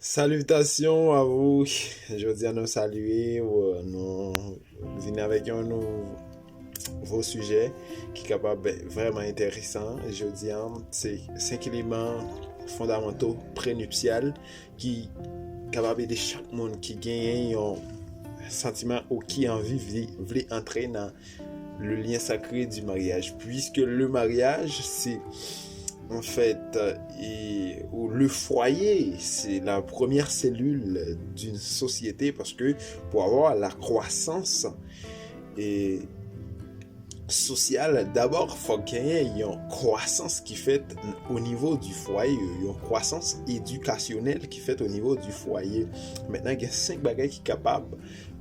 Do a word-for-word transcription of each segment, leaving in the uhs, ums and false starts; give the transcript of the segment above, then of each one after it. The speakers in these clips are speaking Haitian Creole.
Salutations à vous. Jodi a nou salye w, nou vin avèk yon nouvo sijè ki kapab vrèman enteresan. Jodi a, se senk eleman fondamanto, prenipsyal, ki kapab ede chak moun ki genyen yon santiman ou ki anvi vle, vle antre nan le lien sacré du mariage, puisque le mariage, c'est en fait, euh, et, ou le foyer, c'est la première cellule d'une société, paske pou avoir la croissance et sosyal, dabò, fòk genyen yon kwasans ki fèt o nivo di fwaye, yon kwasans edikasyonèl ki fèt o nivo di fwaye. Mentnan, gen senk bagay ki kapab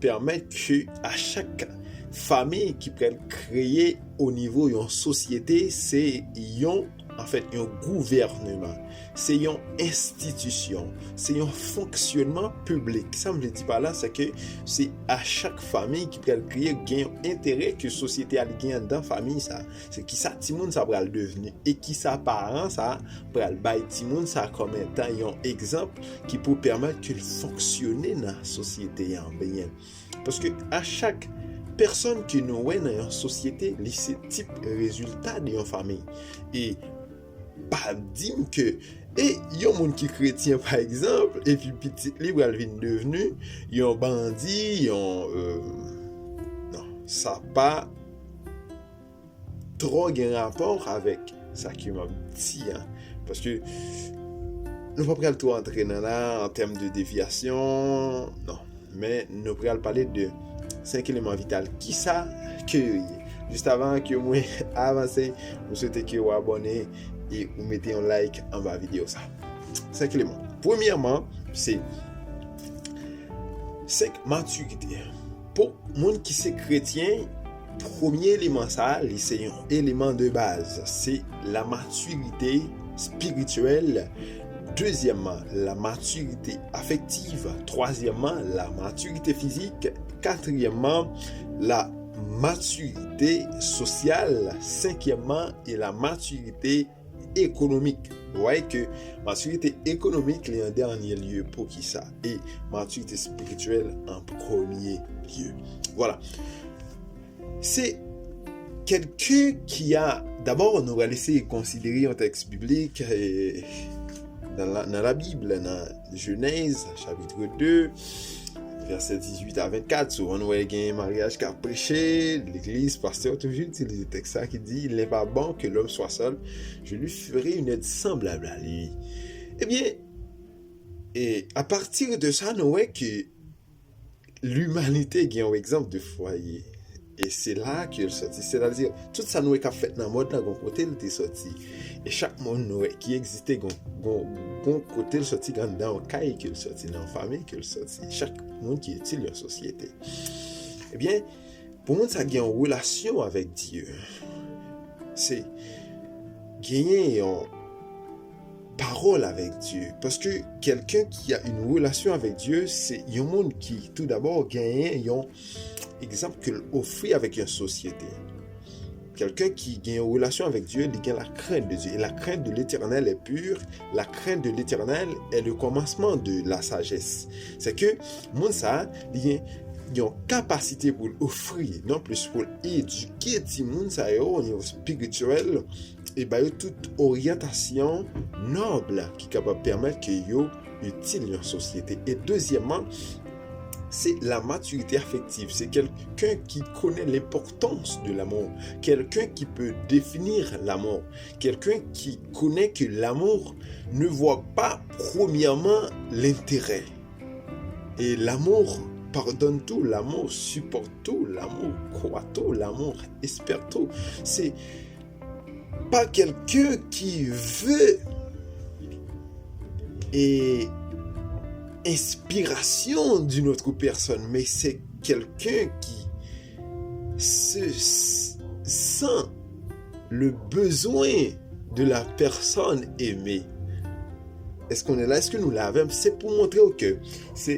pèmèt ke a chak fanmi ki pral kreye o nivo yon sosyete, se yon, anfèt, yon gouvènman, se yon enstitisyon, se yon fonksyonman piblik. Sa m vle di pa la, se ke se a chak fanmi ki pral kreye, gen yon enterè ke sosyete a li gen anndan fanmi sa. Se kisa timoun sa pral devni e kisa paran sa pral bay timoun sa kòm etan yon egzanp ki pou pèmèt ke l fonksyone nan sosyete an byen. Paske a chak pèsòn ke nou wè nan yon sosyete, li se tip rezilta de yon fanmi. E pa di m ke, e yon moun ki kretyen, pa egzanp, epi pitit li pral vin devni yon bandi, yon, euh, non, sa pa twò gen rapò avèk sa ke m ap di a. Paske nou pa pral twò antre nan la an tèm de devyasyon, non. Men nou pral pale de senk eleman vital. Kisa ke yo ye? Jis avan ke mwen avanse, mwen swete ke w abòne e ou mete yon like anba videyo sa. Senk eleman. Premyèman, se senk matirite. Pou moun ki se kretyen, premye eleman sa a, li se yon eleman de baz. Se la matirite espirityèl. Dezyèmman, la matirite afektiv. Twazyèmman, la matirite fizik. Katriyèmman, la matirite sosyal. Senkyèmman, e la matirite ekonomik. Ou wè ke matirite ekonomik li an dènye lye. Poukisa? E matirite espirityèl an premye lye. Vwala. Se kèlken ki a, dabò, nou pral eseye konsidere yon tèks biblik, eh, nan la, nan la Bib, nan Jenèz, chapit de, vèsè dizuit a vennkat. Souvan nou wè gen maryaj k ap preche, legliz, pastè toujou itilize tèks sa ki di, il n'est pas bon que l'homme soit seul, je lui ferai une aide semblable à lui. Ebyen, e apati de sa, nou wè ke limanite gen yon egzanp de fwaye. E se la ke l sòti. Sètadi, tout sa nou wè k ap fèt nan mond lan, gon kote l te sòti. E chak moun nou wè ki egziste, gon, gon, gon kote l sòti, anndan yon kay ke l sòti, nan yon fanmi ke l sòti. Chak moun ki itil yon sosyete. Ebyen, pou moun sa gen yon relasyon avèk Dye, se genyen yon pawòl avèk Dye. Paske kèlken ki a yon relasyon avèk Dye, se yon moun ki, tou dabò, genyen yon egzanp ke l ofri avèk yon sosyete. Kèlken ki gen yon relasyon avèk Dye, li gen la crainte de Dieu. Et la crainte de l'Éternel est pure. La crainte de l'Éternel est le commencement de la sagesse. Se ke moun sa, li gen yon kapasite pou l ofri, non plis pou l edike timoun sa yo o nivo espirityèl, e ba yo tout oryantasyon nòb ki kapab pèmèt ke yo itil yon sosyete. E dezyèmman, se la matirite afektiv. Se kèlken ki konnen lenpòtans de lanmou, kèlken ki pe defini lanmou, kèlken ki konnen ke lanmou ne vwa pa premyèman lenterè. E lanmou padone tou, lanmou sipòte tou, lanmou kwè tou, lanmou espère tou. Se pa quelqu'un qui veut et inspiration d'une autre personne, mais c'est quelqu'un qui se s- sent le besoin de la personne aimée. Èske nou la? Èske nou la avè m? Se pou montre w ke se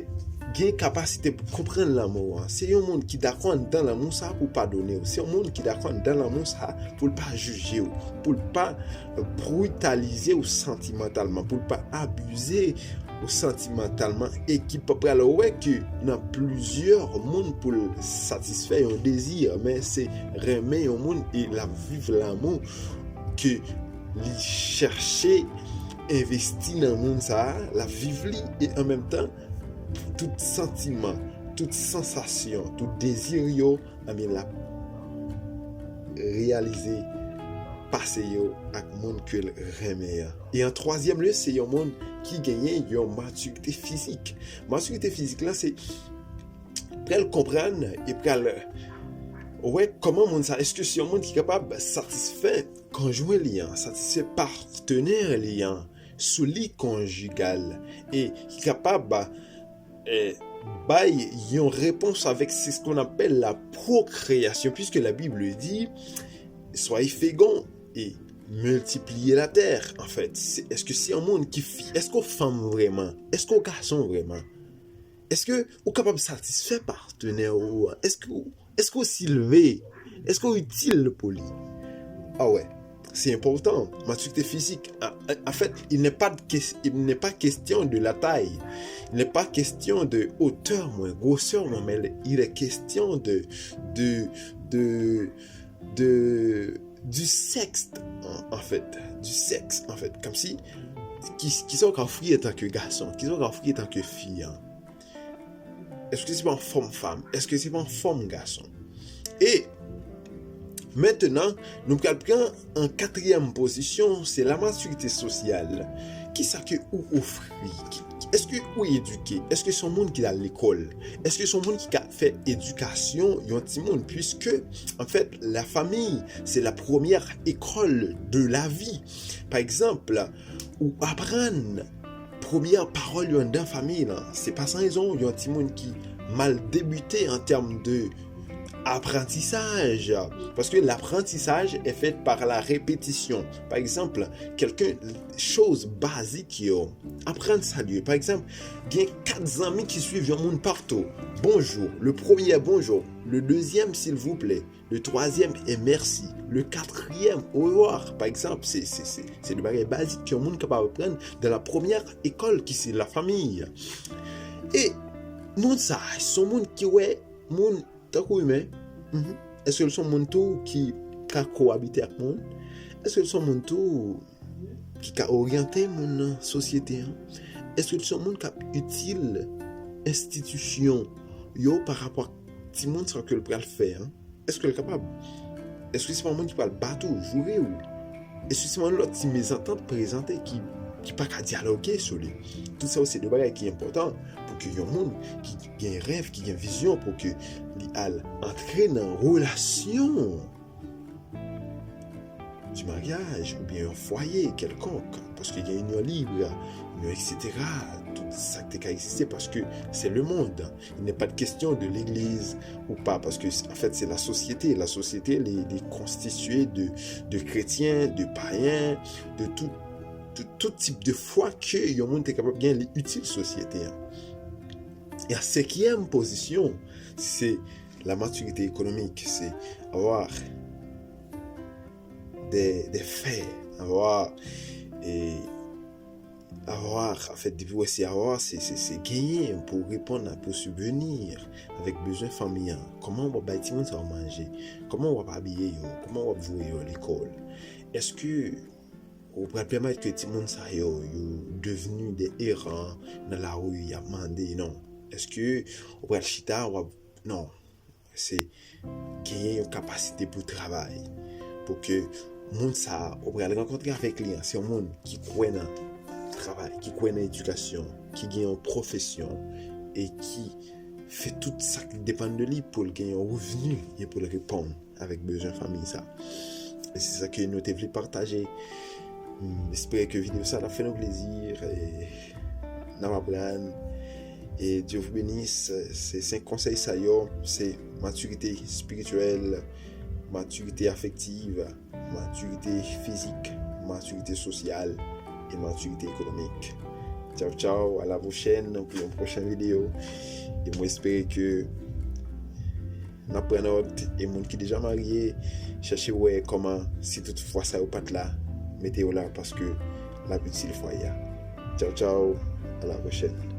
gen kapasite pou konprann lanmou an. Se yon moun ki dakò anndan lanmou sa pou padone w. Se yon moun ki dakò anndan lanmou sa pou l pa jije w, pou l pa britalize w santimantalman, pou l pa abize w santimantalman, e ki pa pral wè ke nan plizyè moun pou l satisfè yon dezi, men se renmen yon moun e l ap viv lanmou ke li chèche envesti nan moun sa a, l ap viv li, e an menm tan, tout santiman, tout sansasyon, tout dezi yo, anben, l ap reyalize pase yo ak moun ke l renmen an. E an twazyèm lye, se yon moun ki genyen yon matirite fizik. Matirite fizik la, se pral konprann e pral wè kòman moun sa, èske se yon moun ki kapab satisfè konjwen li an, satisfè patenè li an sou li konjigal, e ki kapab eh, bay yon repons avèk, c'est ce qu'on appelle la procréation, puisque la Bible dit, soyez féconds et multipliez la terre. Anfèt, èske se yon moun ki fi, èske w fanm vrèman? Èske w gason vrèman? Èske ou kapab satisfè patenè ou an? Èske ou, èske ou silve? Èske ou itil pou li? Ah ouais, c'est important. Maturité physique. En fait, il n'est pas, de, il n'est pas question de la taille. Il n'est pas question de hauteur, mwen, gwosè, mwen, men il est question de, de, de, de, du sexe, en, en fait. Du sexe, en fait. Comme si, ki, ki sa w ka ofri antanke gason? Ki sa w ka ofri antanke fi an? Èske se pa yon fòm fanm? Èske se pa yon fòm gason? E mentenan, nou pral pran an katriyèm pozisyon, se la matirite sosyal. Kisa ke ou ofri? Èske ou edike? Èske se yon moun ki al lekòl? Èske se yon moun ki ka fè edikasyon yon timoun? Puisque, en fait, la famille, c'est la première école de la vie. Pa egzanp, ou aprann premyè pawòl yo anndan fanmi lan. Se pa san rezon yon timoun ki mal debite an tèm de apprentissage, parce que l'apprentissage est fait par la répétition. Pa egzanp, kèlke choz bazik yo, aprann salye. Pa egzanp, gen kat zanmi ki swiv yon moun patou. Bonjou, le premye bonjou, le dezyèm silvouplè, le twazyèm e mèsi, le katriyèm orevwa. Pa egzanp, se, se, se, se de bagay bazik ke yon moun kapab aprann dans la première école ki se la famille. E moun sa, se yon moun ki wè moun tankou imen. Mhm. Èske l se yon moun tou ki ka kowabite ak moun? Èske l se yon moun tou ki ka oryante moun nan sosyete an? Èske l se yon moun k ap itil enstitisyon yo pa rapò ak timoun sa ke l pral fè an? Èske l kapab? Èske se pa yon moun ki pral bat ou, joure w? Èske se pa yon lòt ti mezantant prezante ki, ki pa ka dyaloge sou li? Tout sa yo se de bagay ki enpòtan pou ke yon moun ki gen rèv, ki gen vizyon, pou ke li al antre nan relasyon du mariage oubyen yon fwaye kèlkonk, paske gen inyon lib, inyon, et cetera. Tout sa ki te ka egziste, paske se le monde. Il n'est pas de question de l'église ou pas, paske, en fait, c'est la société. La société, li, li konstitye de, de kretyen, de payen, de tout, tout, tout tip de fwa ke yon moun te kapab gen, li itil sosyete an. E an senkyèm pozisyon, se la matirite ekonomik, se avoir des, des faits, avoir, e avoir, anfèt, depi w wè se avoir, se, se, se genyen pou reponn ak, pou sibveni avèk bezwen fanmi an. Kòman w ap bay timoun sa yo manje? Kòman w ap abiye yo? Kòman w ap voye yo lekòl? Èske ou pral pèmèt ke timoun sa yo, yo devni de eran nan lari, y ap mande? Non. Èske ou pral chita, w ap, non. Se genyen yon kapasite pou travay, pou ke moun sa a ou pral rankontre avèk li an, se yon moun ki kwè nan travay, ki kwè nan edikasyon, ki gen yon pwofesyon e ki fè tout sa ki depann de li pou l gen yon revni e pou l reponn avèk bezwen fanmi sa. E se sa ke nou te vle pataje. M espere ke videyo sa t ap fè nou plezi. E n ap aprann. E Dieu vous bénisse. Se senk konsèy sa yo, se matirite espirityèl, matirite afektiv, matirite fizik, matirite sosyal e matirite ekonomik. Tchaw tchaw, a la pwochèn pou yon pwochen videyo. E mwen espere ke n ap pran nòt, e moun ki deja marye, chèche wè kòman, si tout fwa sa yo pa t la, mete yo la, paske l ap itil fwaye a. Tchaw tchaw, a la pwochèn.